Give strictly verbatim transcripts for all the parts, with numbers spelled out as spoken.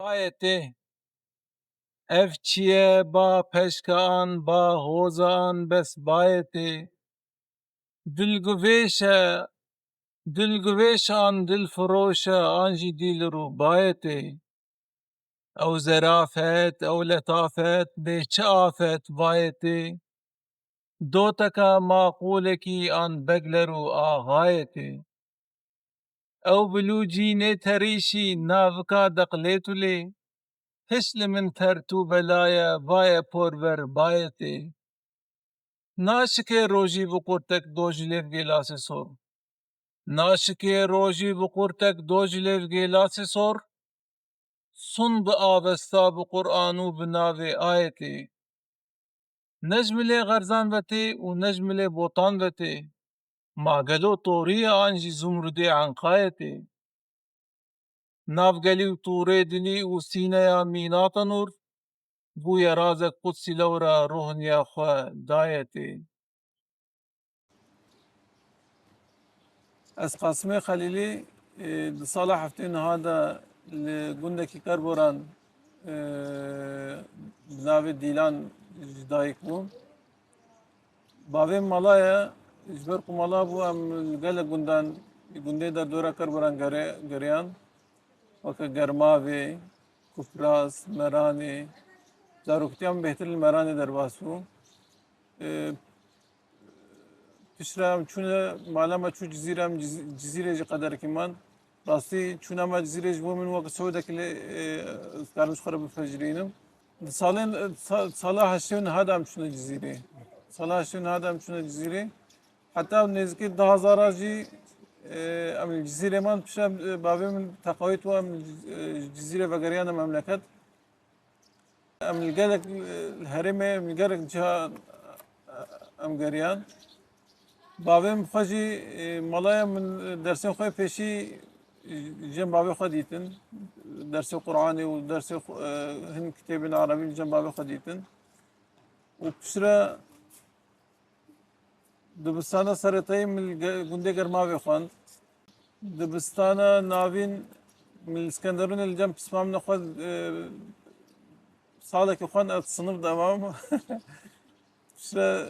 Bayê tê. Ev çi ye, ba peşka an, ba hoza an, bes bayê tê. Dilguvêş e, dilguvêş an, dilfiroş e, an jî dîl rûbayê tê. Ew zerafet, ew letafet, bê çi afet bayê tê. Doteka maqûlekî an begler û axayê tê. Ew bilûcî nê terîşî navika deqlê tulê, hiş li min tertû belaye, vaye porver bayê tê. Naşikê rojî bi qurtek do ji lêv gêlasê sor. Naşikê rojî bi qurtek do ji lêv gêlasê sor, sun bi Avesta, bi Quran û bi navê ayetê. Ne ji milê xerzan ve tê û ne ji milê botan ve tê. Ma gelo torî ye an jî zumrudê enqayê tê? Nav gelî û tûrê dilî û sîneya mîna tenûr, bûye razek qudsî lewra ruhniya xwe daye tê. Ez Qasimê Xelîlî, e, di sala heftê niha de li gundekî Kerboran, e, bi navê Dîlan ji dayik bûm. Bavê min mala ye, ji ber ku mala bû, em li gelek gundan, gundê derdora Kerboran gere-, geriyan, weke Germavê, Kupras, Meranê. Zaroktiya min bêhtir li Meranê derbas bû. E, Piştre em çûne, mala me çû Cizîre, em Ciz-, Cizîrê jî qederekî man. Rastî çûna me Cizîrê ji bo min weke sewdekî lê, e, ez karim ji xwe re bifecirînim. Di salên, sa-, sala heştê û niha de em çûne Cizîrê. Sala heştê û niha de em çûne Cizîrê. Heta nêzîkî du hazara jî, e, em li Cizîrê man, piştre, e, bavê min teqawît bû, em, e, Cizîrê vegeriyane memleket. Em li gelek, e, herêmê, em li gelek ciha, e, em geriyan. Bavê min xwe jî, e, malaya min, e, dersên xwe pêşî, e, cem bavê xwe dîtin. Dersê Qur'anê û dersê xwe, e, hin kitêbên Erebî li cem bavê xwe dîtin. Û piştre Dibistana seretayî min li ge-, gundê Germavê xwend. Dibistana navîn min li Skenderûnê li cem pisma min xwend, e, salekê xwend ez sinif de mam. Piştre,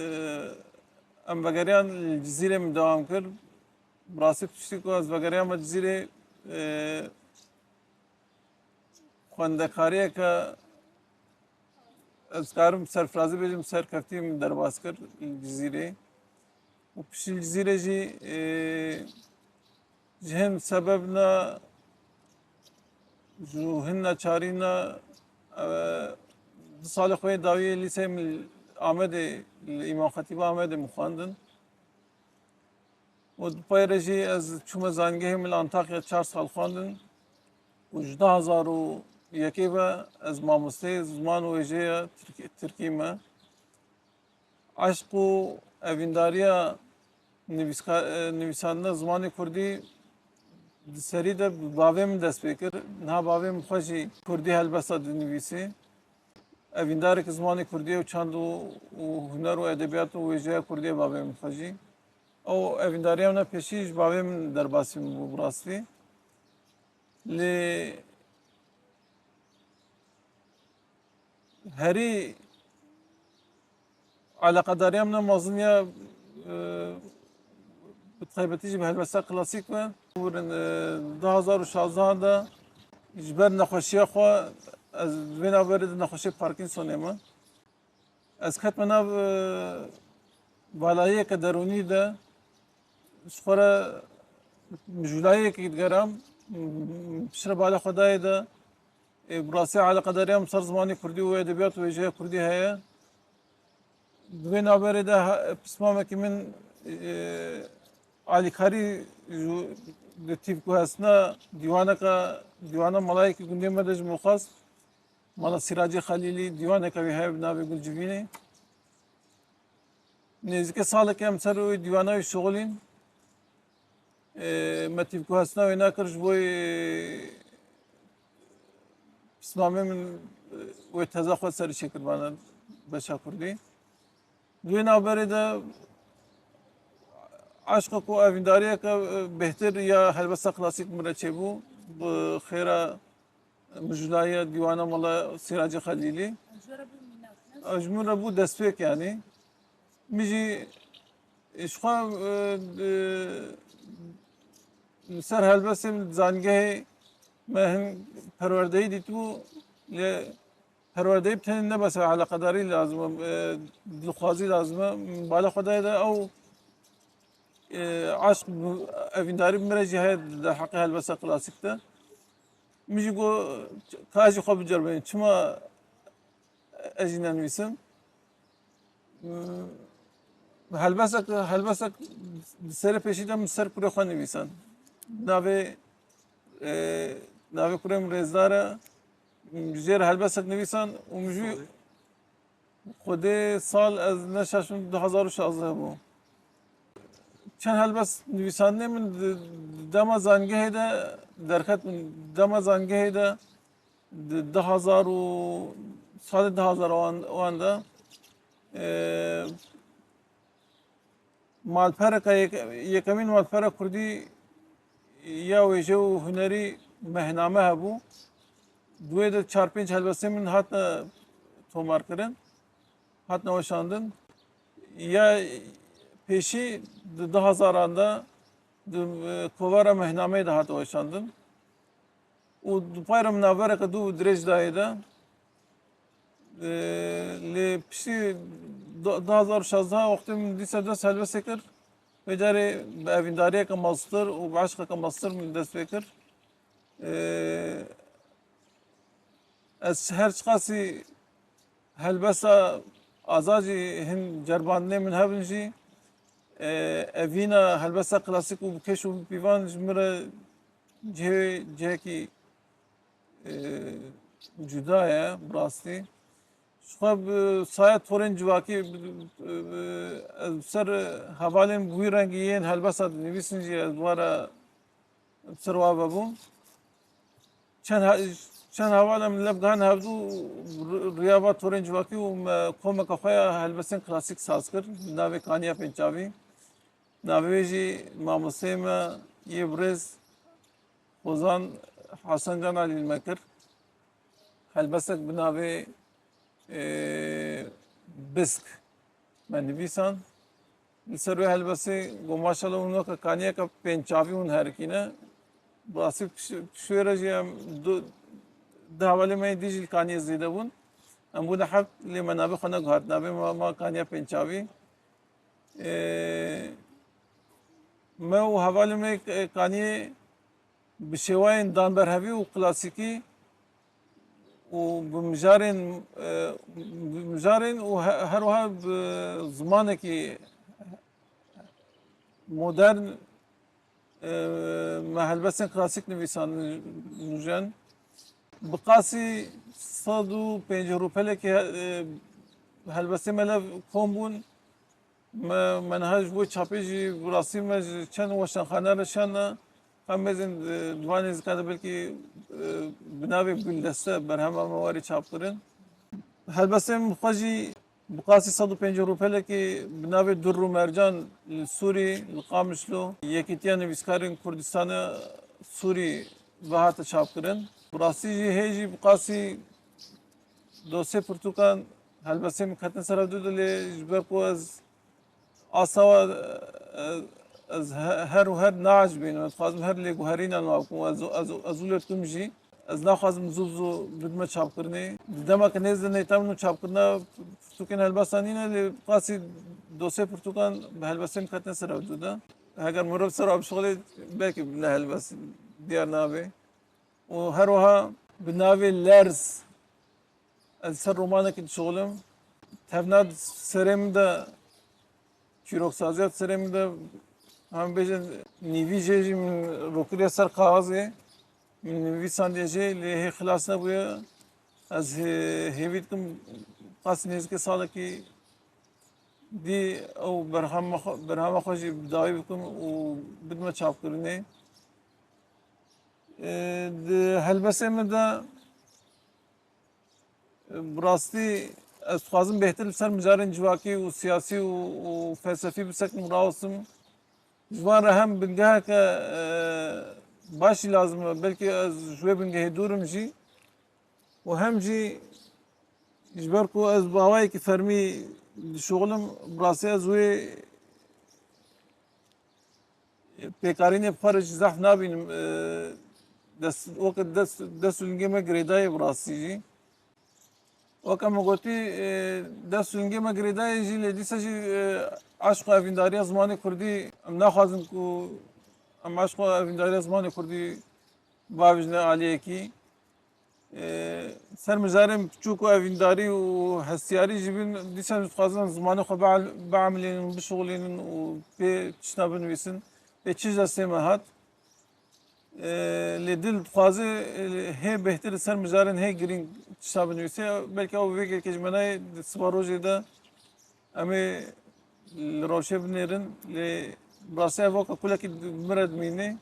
e, em vegeriyan li Cizîrê min dewam kir. Bi rastî piştî ku ez vegeriyame Cizîrê, e, xwendekariyeke ez karim serfirazî bêjim, serkeftî min derbas kir li Cizîrê. Û piştî li Cizîrê jî, e, ji hin sebeb ne, ji hin neçarî ne, e, du salê xwe yê dawiyê lîseyê min li Amedê, li Îmam Xetîba Amedê min xwendin. Û di pey re jî ez çûme zanîngehê min li Antakya çar sal xwendin û ji du hazar û yekê ve ez mamosteyê ziman û wêjeya Tirk-, Tirkî me. Eşq û evîndariya nivîska-, e, nivîsandina zimanê Kurdî di serî de bi bavê min dest pê kir. Niha bavê min xwe jî Kurdî helbesta dinivîsî. Evîndarek zimanê Kurdî ye û çand û, û huner û edebiyat û wêjeya Kurdî ye bavê min xwe jî. Ew evîndariya min a pêşî ji bavê min derbasî min bû bi rastî. Lê herî eleqedariya min a mezin ya, e, bi taybetî jî bi helbesta klasîk ve. Hûrin, e, du hazar û şazdeh de ji ber nexweşiya xwe, ez di vê navberê de nexweşê Parkinsonê me. Ez ketime nav, e, valayiyeke derûnî de, ji xwe re mijûlayiyekê digeram, piştre bala xwe dayê de, e, bi rastî eleqedariya min ser zimanê Kurdî û edebiyat û wêjeya Kurdî heye. Di vê navberê de ha-, pismamekî min, e, alîkarî ji, di tîvguhestina dîwaneka, dîwana malayekî gundê me de ji min xwest. Mala Sîracê Xelîlî dîwaneke wî heye bi navê Gulcivînê. Nêzîkê salekê em ser wê dîwana wî şixulîn. Ê, me tîvguhestina wê nakir ji bo, ê, pismamê min, ê, wê teza xwe serî çêkiribana beşa Kurdî. Di wê navberê de eşqa ku evîndariyeke, ê, bêhtir ya helbesta klasîk min re çêbû, bi xêra Mijûlayiya dîwana Mala Sîracê Xelîlî. Ji min re bû destpêk, yanî. Min jî, e, ji xwe, e, e, li ser helbestê min zangehê me hin perwerdeyî dîtibû, lê perwerdeyî bi tenê ne bes e, eleqedarî lazim e, e, dilxwazî lazim e. Bala xwe daye de ew, e, eşq, evîndarî bi min re jî heye di heqê helbesta klasîk de. Min jî got, ka ez jî xwe biceribînim, çima ez jî nenivîsim? Helbestek, helbestek di serê pêşî de min ser kurê xwe nivîsand. Navê, e, navê kurê min Rêzdar e. Jê re helbestek nivîsand û min jî Xwedê sal ez neşaşim du hazar û şazdeh bû. Çend helbest nivîsandinê min di, di dema zangehê de derket min. Dema zangehê de di du hazar û salê du hazar wan, wan de, e, malpereke yek-, yekemîn malpera kurdî ya wêje û hunerî Mehname hebû. Di wê de çar pênc helbestên min hatine tomarkirin, hatine weşandin. Ya pêşî di du hazaran de di, e, kovara Mehnameyê de hate weşandin. Û di payra min navbereke dû û dirêj dayê de, e, lê piştî du, du hazar û şazdeh wextê min dîsa dest helbestê kir, vê carê bi evîndariyeke meztir û bi eşqeke meztir min dest pê kir. E, ez her çiqasî helbesta aza jî hin ceribandinê min hebin jî, e, evîna helbesta klasîk û bi kêş û bi pîvan ji min re cihê, cihekî, e, cuda ye, bi rastî. Ji xwe bi saya torên civakî, bi, bi, ez bi ser hevalên bi wî rengî yên helbesta dinivîsin jî ez were bi ser wa vebûm. Çend he-, çend heval em lev gihan hevdû ri-, riya va torên civakî û me komeka xwe ya helbestên klasîk saz kir. Navê Kaniya Pêncavî. Navê wê jî mamosteyê me yê birêz Hozan Hasan Can Alî li me kir. Helbestek bi navê, e, Bisk me nivîsan. Li ser wê helbestê got, maşallah hûn weke kaniyeke pênc çavî hûn herikî ne. Bi rastî pişt-, piştî wê re jî em du, du hevalên me yê dî jî li kaniyê zêde bûn. Em bûne heft, lê me navê xwe neguhart. Navê me ma Kaniya Pênc Çavî. Ê, me û hevalên me, e, kaniyê bi şêwayên danberhevî û klasîkî û bi mijarên, e, bi mijarên û he-, her wiha bi zimanekî modern, e, me helbestên klasîk nivîsandin nûjen. Bi qasî sed û pêncî rûpelekî, e, helbestên me lev kom bûn. Me, me niha ji bo çapê jî bi rastî me ji çend weşanxane re şandine. Em mêzin, e, di van nêzîkan de belkî, e, bi navê Guldeste berhema me warê çapkirin. Helbestên min xwe jî bi qasî sed û pêncî rûpelekî bi navê Dur û Mercan li Sûrî, li Qamişlo, Yekîtiya Nivîskarên Kurdistanê Sûrî ve hate çapkirin. Bi rastî jî hê jî bi qasî dosê pirtûkan helbestên min ketine ser hevdû de, lê ji ber ku ez asawa, e, ez he-, her û her naecibînim. Ez dixwazim her lêguherînan wan bikim. Ez, ez, ez û lê dikim jî. Ez naxwazim zû zû bidime çapkirinê. Di demeke nêz de neyta min û çapkirina pirtûkên helbestan nîne, lê qasî dosê pirtûkan bi helbestên min ketine ser hevdû de. Heger mirov ser wan bişixulê, belkî bibine helbest, diyar nabe. Û her wiha bi navê Lerz ez ser romanekî dişixulim. Tevna di serê min de, çîroksaziya di serê min de, em bêjin nîvî jê jî min rokiriye ser kaxizê, min nivîsandiye jê, lê hê xilas nebûye. Ez hê-, hêvî dikim qas nêzîkê salekî dî ew berhema xwe, berhema xwe jî bi dawî bikim û bidime çapkirinê. E, di helbestê min de, e, bi rastî ez dixwazim bêhtir li ser mijarên civakî û siyasî û, û felsefî bisekim û rawestim. Ji van re hem bingeheke, e, baş jî lazim e. Belkî ez ji wê bingehê dûr im jî. û hem jî ji ber ku ez bi awayekî fermî dişuxilim, bi rastî ez wê pêkarînê bi xwe re jî zehf nabînim. E, dest, weke dest, dest û lingê me girêdayê bi rastî jî. Weke min gotî, e, dest û lingê me girêdayê jî, lê dîsa jî, e, eşq û evîndariya zimanê kurdî, em naxwazin ku em eşq û evîndariya zimanê kurdî bavêjine aliyekî. E, ser mijarên piçûk û evîndarî û hestiyarî jî bin, dîsa jî dixwazin zimanê xwe biel-, biemilînin, bişuxulînin û pê tiştna binivîsin. Lê çi ji destê me hat? E, lê dil dixwaze, e, hê bêhtir li ser mijarên hê girîng tişta binivîse. Belkî ew vê gelkê ji me nayê, di siba rojê de em ê li rewşê binêrin. Lê bi rastî ev weke kulekî di min re dimîne.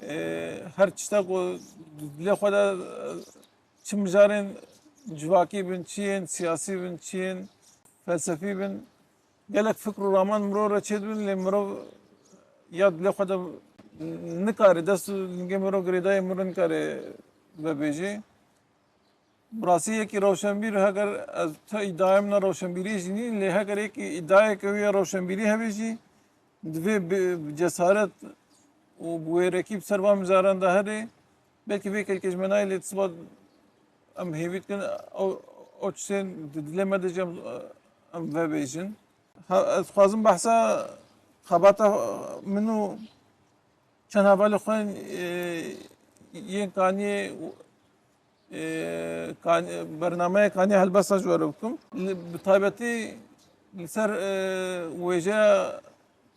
E, her tişta ku di dilê xwe de, e, çi mijarên civakî bin, çi yên siyasî bin, çi yên felsefî bin, gelek fikr û raman mirov re çêdibin, lê mirov ya dilê xwe de nikare, dest û lingê mirov girêdayê mirov nikare vebêje. Bi rastî yekî rewşenbîr, heger ez ti îdayê min a rewşenbîriyê jî nîn, lê heger yekî îdayeke wî ya rewşenbîrî hebe jî, divê bi, bi cesaret û bi wêrekî bi ser van mijaran de here. Belkî vê kelkê ji me nayê, lê siba em hêvî dikin, ew, ew tiştên di dilê me de jî em, em vebêjin. Ha, ez dixwazim behsa xebata min û çend hevalê xwe, e, yên kaniyê, e, kan-, bernameya Kaniya Helbesta ji we re bikim. Li, bi taybetî li ser, e, wêjeya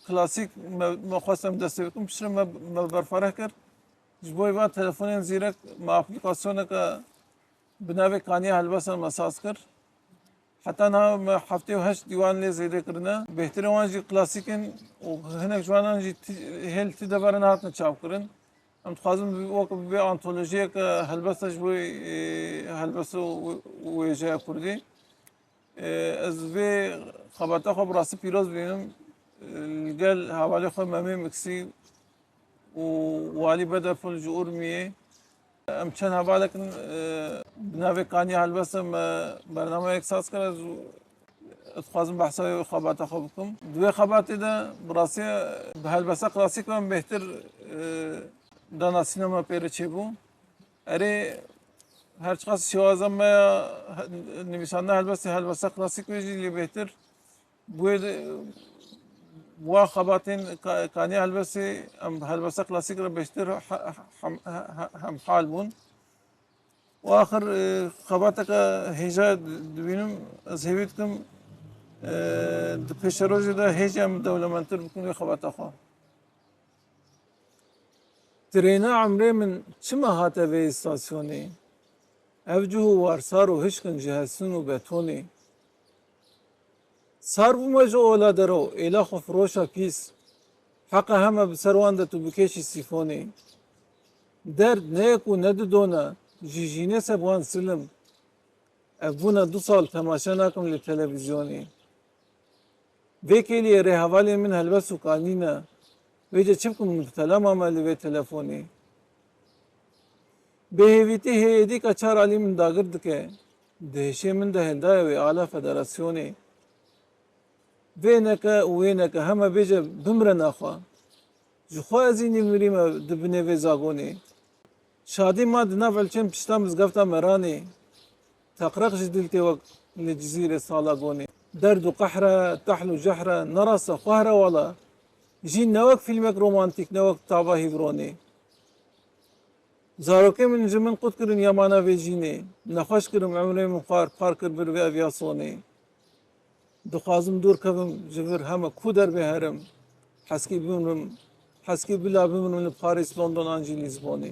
klasîk me, me xwest em dest pê bikin, piştre me, me berfareh kir. Ji bo van telefonên zîrek me aplîkasyoneke bi navê Kaniya Helbesta me saz kir. Heta niha me heftê û heşt dîwan lê zêde kirine. Bêhtirê wan jî klasîk in û hinek ji wanan jî ti-, hê li ti deveran hatine çapkirin. Em dixwazin bi-, wek bi vê antolojiyeke helbesta ji bo, e, helbesta û, û wêjeya kurdî. E, ez vê xebata xwe bi rastî pîroz bînim. E, li gel hevalê xwe Memê Miksî û Walî Bedelpol ji Urmiyê. Em çend hevalek in, e, bi navê Kaniya Helbesta me bernameyek saz kir, ez, ez dixwazim behsa wê xebata xwe bikim. Di wê xebatê de bi rastî bi helbesta klasîk ve em bêhtir, e, danasîna me pê re çêbû. Erê, her çiqas şêwaza me ya he-, nivîsandina helbestê, helbesta klasîk ve jî lê bêhtir Bi wê de, wan xebatên ka-, Kaniya Helbestê, em helbesta klasîk re bêhtir he-, he-, hem, he-, he-, hemhal bûn. Û axir, e, xebateke hêja di-, dibînim, ez hêvî dikim, e, di pêşerojê de hêja em dewlemendtir bikin wê xebata xwe. Trêna emrê min çima hate vê îstasyonê? Ev cih û war sar û hişk in ji hesin û betonê. Sar bûme ji ola dero, êla xwefiroşa pîs. Heqa heme bi ser wan de tu bikêşî sîfonê. Derd ne yek û ne du don e, ji jînê se bi wan silim. Ez bûne du sal temaşe nakim li televîzyonê. Vê kêliyê rêhevalên min helbest û kanî ne. Vêce çi bikim, mubtela mame li vê telefonê. Bêhêvîtî hê êdîka çar alî min dagir dike. Di hişê min de hêldaye wê ala federasyonê. Vê neke û wê neke heme bêje bimre naxwe. Ji xwe ez î nîmirîme di binê vê zagonê. Şadî ma di nav ilçên pişta mizgefta Meranê. Teqreq ji dil tê wek li Cizîrê Salagonê. Derd û qehre, tehl û cehre, ne rast e xwe here wala. Jîn ne wek fîlmek romantîk, ne wek tava hîvronê. Zarokê min ji min qut kirin yamana vê jînê. Nexweş kirim, emrê min xwar, par kir bir vê evyasonê. Dixwazim dûr kevim ji vir heme ku derbê herim. Heskî bimrim, heskî bila bimrim li Parîs, London an jî Lîzbonê.